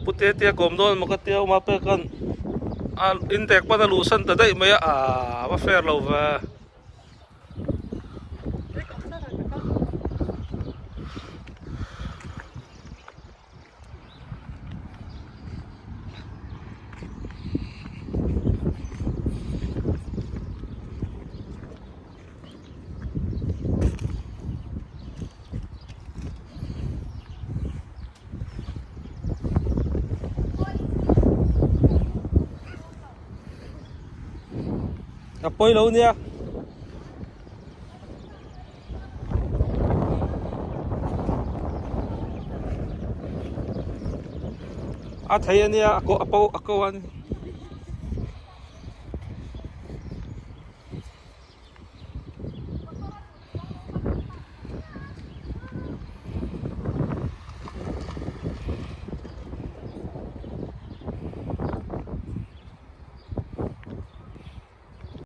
Pu Tetea kawm dawn emaw ka tia awm a pek an a intek pawn a luhsan ta daih mai a aaa va fair lo ve. A pawi lo nia. A thei a nia a ko a ko a ko a ni.